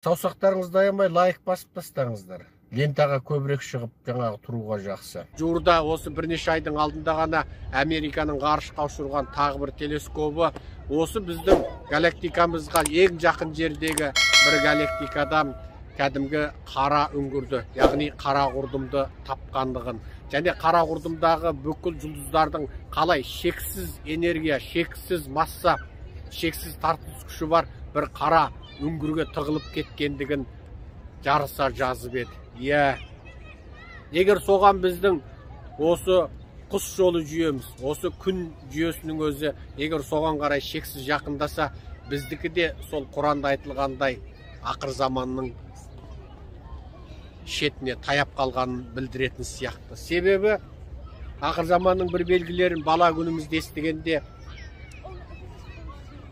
Саусақтарыңызды аямай лайк басып тастаңыздар. Лентаға көбірек шығып жаңағы тұруға жақсы. Жуырда осы бірнеше айдың алдында ғана Американың ғарышқа ұшырған тағы бір телескобы осы біздің галактикамызға ең жақын жердегі бір галактикадан кәдімгі қара үңгірді, яғни қара құрдымды тапқандығын және қара құрдымдағы бүкіл жұлдыздардың қалай шексіз энергия, шексіз масса, шексіз тартылыс күші бар бір қара үңгірге тығылып кеткендігін жарыса жазып еді. Иә, егер соған біздің осы құс жолы жүйеміз, осы күн жүйесінің өзі егер соған қарай шексіз жақындаса, біздікі де сол Құранда айтылғандай ақыр заманның шетіне таяп қалғанын білдіретін сияқты. Себебі ақыр заманның бір белгілерін бала күнімізде естігенде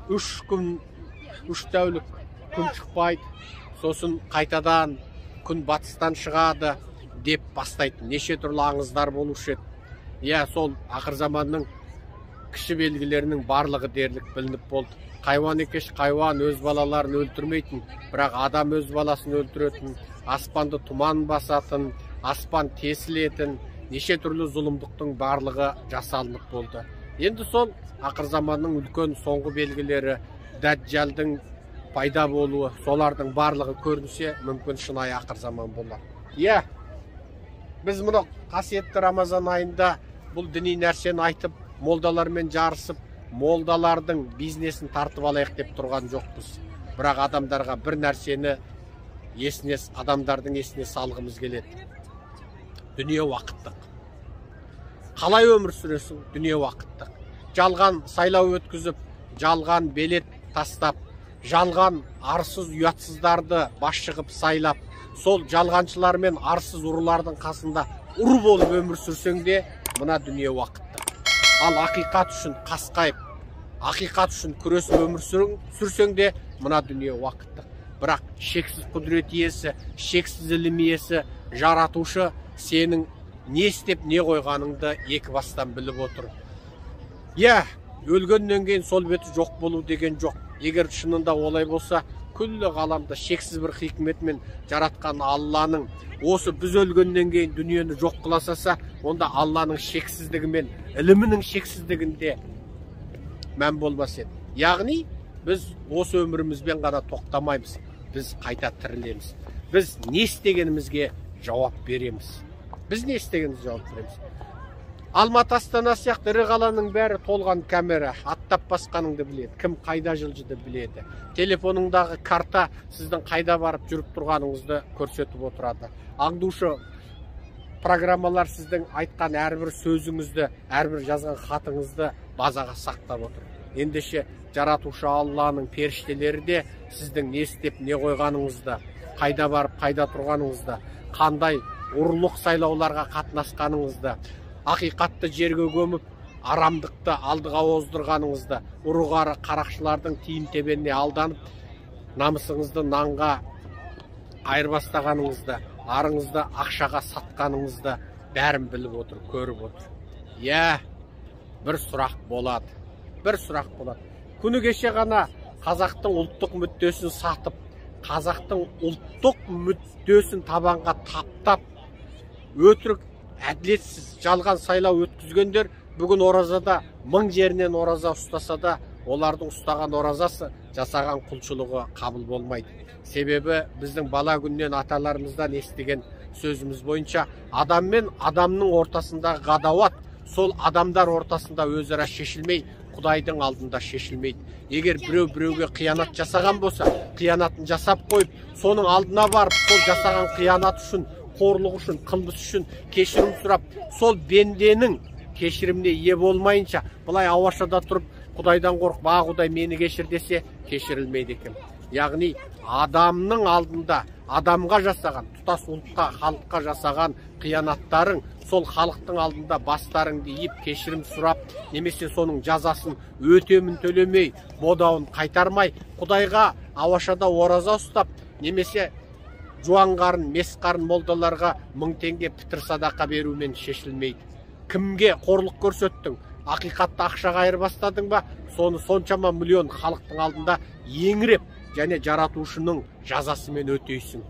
3 күн, 3 тәулік күн шықпайды, сосын қайтадан күн батыстан шығады деп бастайтын неше түрлі аңыздар болушы еді. Иә, сол ақыр заманның кіші белгілерінің барлығы дерлік білініп болды. Хайуан екеш хайуан өз балаларын өлтірмейтін, бірақ адам өз баласын өлтіретін, аспанды тұман басатын, аспан тесілетін, неше түрлі зұлымдықтың барлығы жасалынып болды. Енді сол ақыр заманның үлкен соңғы белгілері, Дәджалдың пайда болуы, солардың барлығы көрінсе, мүмкін шынайы ақыр заман болар. Иә, біз мұны қасиетті Рамазан айында бұл діни нәрсені айтып, молдалармен жарысып, молдалардың бизнесін тартып алайық деп тұрған жоқпыз. Бірақ адамдарға бір нәрсені есіне, адамдардың есіне салғымыз келеді. Дүние уақыттық. Қалай өмір сүресің? Дүние уақыттық. Жалған сайлау өткізіп, жалған белет тастап, жалған арсыз ұятсыздарды басшы қып сайлап, сол жалғаншылар мен арсыз ұрылардың қасында ұры болып өмір сүрсең де, мына дүние уақыттық. Ал ақиқат үшін қасқайып, ақиқат үшін күресіп өмір сүрсең де, мына дүние уақыттық. Бірақ шексіз құдірет иесі, шексіз ілім иесі, жаратушы сенің не істеп не қойғаныңды екі бастан біліп отыр. Иә, өлгеннен кейін сол беті жоқ болу деген жоқ. Егер шынында олай болса, күллі ғаламды шексіз бір хикметмен жаратқан Алланың осы біз өлгеннен кейін дүниені жоқ қыла салса, онда Алланың шексіздігі мен ілімінің шексіздігінде мән болмас еді. Яғни біз осы өмірімізбен ғана тоқтамаймыз, біз қайта тірілеміз. Біз не істегенімізге жауап береміз. Біз не істегенімізге жауап береміз. Алматы, Астана сияқты ірі қаланың бәрі толған камера, аттап басқаныңды біледі, кім қайда жылжыды біледі. Телефоныңдағы карта сіздің қайда барып жүріп тұрғаныңызды көрсетіп отырады. Аңдушы программалар сіздің айтқан әрбір сөзіңізді, әрбір жазған хатыңызды базаға сақтап отыр. Ендеше жаратушы Алланың періштелері де сіздің не істеп не қойғаныңызды, қайда барып қайда тұрғаныңызды, қандай ұрлық сайлауларға қатынасқаныңызды, ақиқатты жерге көміп, арамдықты алдыға оздырғаныңызды, ұры-қары қарақшылардың тиын тебеніне алданып, намысыңызды нанға айырбастағаныңызды, арыңызды ақшаға сатқаныңызды бәрін біліп отыр, көріп отыр. Иә, бір сұрақ болады. Бір сұрақ болады. Күні кеше ғана қазақтың ұлттық мүддесін сатып, қазақтың ұлттық мүддесін табанға таптап, өтірік әділетсіз жалған сайлау өткізгендер бүгін оразада мың жерінен ораза ұстаса да, олардың ұстаған оразасы, жасаған құлшылығы қабыл болмайды. Себебі біздің бала күннен аталарымыздан естіген сөзіміз бойынша адам мен адамның ортасындағы ғадауат сол адамдар ортасында өзара шешілмей, Құдайдың алдында шешілмейді. Егер біреу біреуге қиянат жасаған болса, қиянатын жасап қойып, соның алдына барып, сол жасаған қиянат үшін, қорлық үшін, қылмыс үшін кешірім сұрап, сол бенденің кешіріміне ие болмайынша, былай ауашада тұрып, Құдайдан қорқ, ба Құдай мені кешір десе, кешірілмейді екен. Яғни адамның алдында адамға жасаған, тұтас ұлтқа, халыққа жасаған қиянаттарың, сол халықтың алдында бастарыңды иіп, кешірім сұрап, немесе соның жазасын өтемін төлемей, бодауын қайтармай, Құдайға ауашада ораза ұстап, немесе жуан қарын, мес қарын молдаларға 1000 теңге пітір садақа берумен шешілмейді. Кімге қорлық көрсеттің, ақиқатты ақшаға айырбастадың ба, соны соншама миллион халықтың алдында еңіреп, және жаратушының жазасымен өтейсің.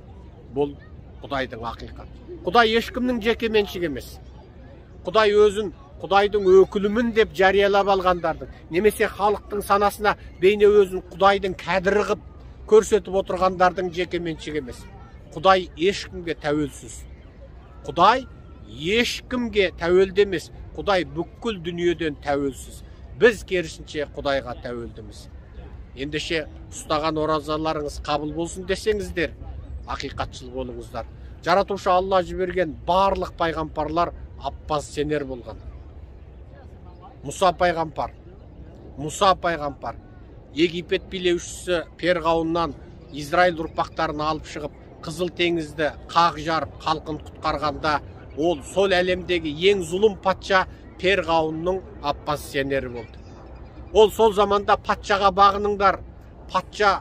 Бұл Құдайдың ақиқаты. Құдай ешкімнің жеке меншігі емес. Құдай өзін Құдайдың өкілімін деп жариялап алғандардың, немесе халықтың санасына бейне өзін Құдайдың кәдірі қып көрсетіп отырғандардың жеке меншігі емес. Құдай ешкімге тәуелсіз. Құдай ешкімге тәуелді емес. Құдай бүкіл дүниеден тәуелсіз. Біз керісінше Құдайға тәуелдіміз. Ендеше ұстаған оразаларыңыз қабыл болсын десеңіздер, ақиқатшыл болыңыздар. Жаратушы Алла жіберген барлық пайғамбарлар оппозиционер болған. Мұса пайғамбар Египет билеушісі Перғауыннан Израиль ұрпақтарын алып шығып, Қызыл теңізді қақ жарып, халқын құтқарғанда, ол сол әлемдегі ең зұлым патша Перғауынның оппозиционері болды. Ол сол заманда патшаға бағыныңдар, патша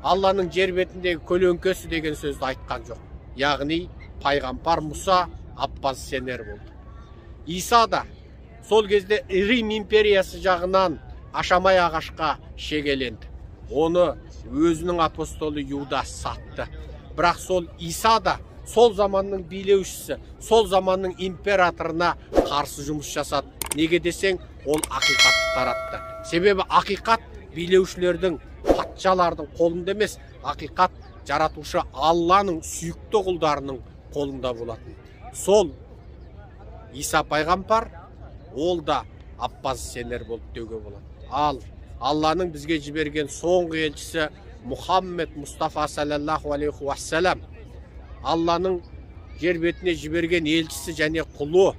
Алланың жер бетіндегі көлеңкесі деген сөзді айтқан жоқ. Яғни пайғамбар Мұса оппозиционер болды. Иса да сол кезде Рим империясы жағынан ашамай ағашқа шегеленді. Оны өзінің апостолы Иуда сатты. Бірақ сол Иса да сол заманның билеушісі, сол заманның императорына қарсы жұмыс жасады. Неге десең, ол ақиқатты таратты. Себебі ақиқат билеушілердің, патшалардың қолында емес, ақиқат жаратушы Алланың сүйікті құлдарының қолында болатын. Сол Иса пайғамбар, ол да оппозиционер болды деуге болады. Ал Алланың бізге жіберген соңғы елшісі Мұхаммед Мұстафа саллаллаху алейхи уассалам, Алланың жер бетіне жіберген елшісі және құлы,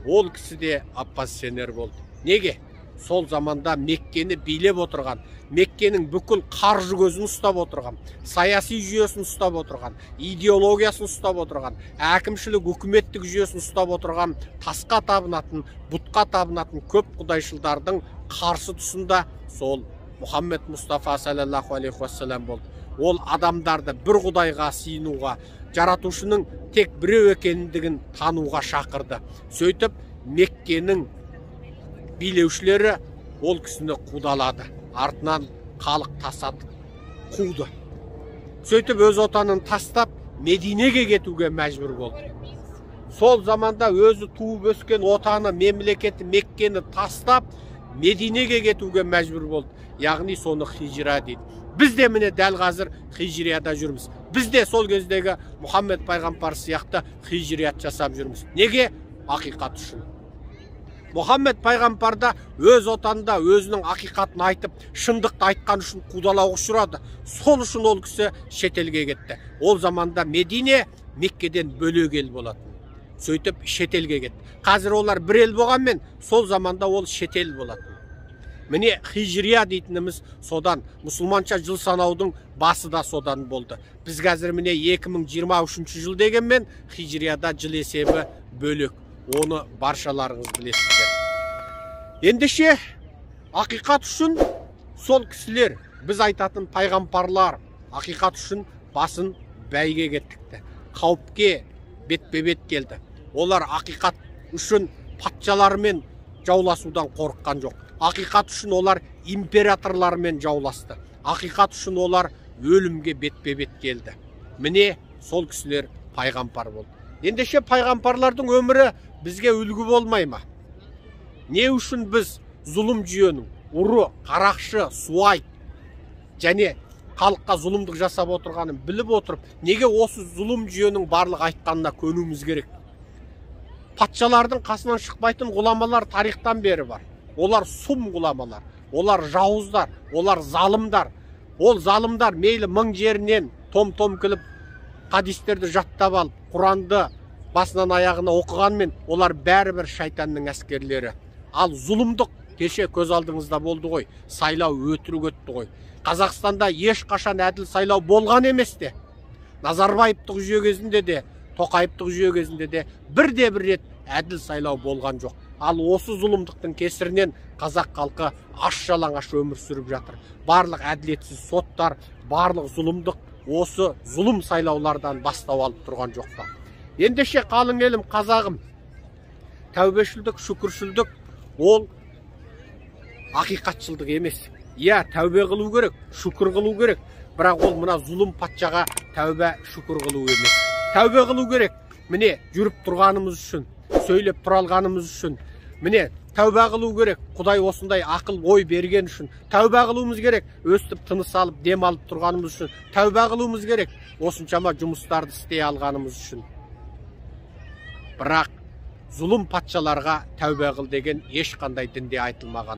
ол кісі де оппозиционер болды. Неге? Сол заманда Меккені билеп отырған, Меккенің бүкіл қаржы көзін ұстап отырған, саяси жүйесін ұстап отырған, идеологиясын ұстап отырған, әкімшілік үкіметтік жүйесін ұстап отырған, тасқа табынатын, бұтқа табынатын көп құдайшылдардың қарсы тұсында сол Мұхаммед Мұстафа саллаллаху алейхи уассалам болды. Ол адамдарды бір құдайға сыйынуға, жаратушының тек біреу екендігін тануға шақырды. Сөйтіп Меккенің билеушілері ол кісіні қудалады. Артынан халық тасатып қуды. Сөйтіп өз отанын тастап Мединеге кетуге мәжбүр болды. Сол заманда өзі туып өскен отаны, мемлекеті Меккені тастап Мединеге кетуге мәжбүр болды. Яғни соны хижра дейді. Біз де міне дәл қазір хижрияда жүрміз. Біз де сол кездегі Мұхаммед пайғамбар сияқты хижрият жасап жүрміз. Неге? Ақиқат үшін. Мұхаммед пайғамбар да өз отанында өзінің ақиқатын айтып, шындықты айтқан үшін қудалауға ұшырады. Сол үшін ол кісі шетелге кетті. Ол заманда Медине Меккеден бөлек ел болатын. Сөйтіп шетелге кетті. Қазір олар бір ел болғанмен, сол заманда ол шетел болатын. Міне хижрия дейтініміз содан, мұсылманша жыл санаудың басы да содан болды. Біз қазір міне 2023 жыл дегенмен хижрияда жыл есебі бөлек. Оны баршаларыңыз білесіздер. Ендеше ақиқат үшін сол кісілер, біз айтатын пайғамбарлар ақиқат үшін басын бәйге кеттікті. Қауіпке бетпе-бет келді. Олар ақиқат үшін патшалармен жауласудан қорыққан жоқ. Ақиқат үшін олар императорлармен жауласты. Ақиқат үшін олар өлімге бетпе-бет келді. Міне сол кісілер пайғамбар болды. Ендеше пайғамбарлардың өмірі бізге үлгі болмай ма? Не үшін біз зұлым жүйенің, ұры, қарақшы, суайт және халыққа зұлымдық жасап отырғанын біліп отырып, неге осы зұлым жүйенің барлық айтқанына көнуіміз керек? Патшалардың қасынан шықпайтын ғұламалар тарихтан бері бар. Олар сұм ғұламалар, олар жауыздар, олар залымдар. Ол залымдар мейлі мың жерінен том-том кіліп хадистерді жаттап алып, Құранды басынан аяғына оқығанмен, олар бәрібір шайтанның әскерлері. Ал зұлымдық кеше көз алдыңызда болды ғой, сайлау өтірік өтті ғой. Қазақстанда ешқашан әділ сайлау болған емес те. Назарбаевтық жүйе кезінде де, Тоқаевтық жүйе кезінде де бірде бір рет әділ сайлау болған жоқ. Ал осы зұлымдықтың кесірінен қазақ халқы аш жалаңаш өмір сүріп жатыр. Барлық әділетсіз соттар, барлық зұлымдық осы зұлым сайлаулардан бастау алып тұрған жоқ па? Ендеше қалың елім, қазағым, тәубешілдік, шүкіршілдік ол ақиқатшылдық емес. Иә, тәубе қылу керек, шүкір қылу керек. Бірақ ол мына зұлым патшаға тәубә шүкір қылу емес. Тәубе қылу керек. Міне, жүріп тұрғанымыз үшін, сөйлеп тұра алғанымыз үшін, міне, тәубә қылу керек. Құдай осындай ақыл ой берген үшін тәубә қылуымыз керек. Өстіп тыныс алып, дем алып тұрғанымыз үшін тәубә қылуымыз керек. Осыншама жұмыстарды істей алғанымыз үшін. Бірақ зұлым патшаларға тәубә қыл деген ешқандай дінде айтылмаған.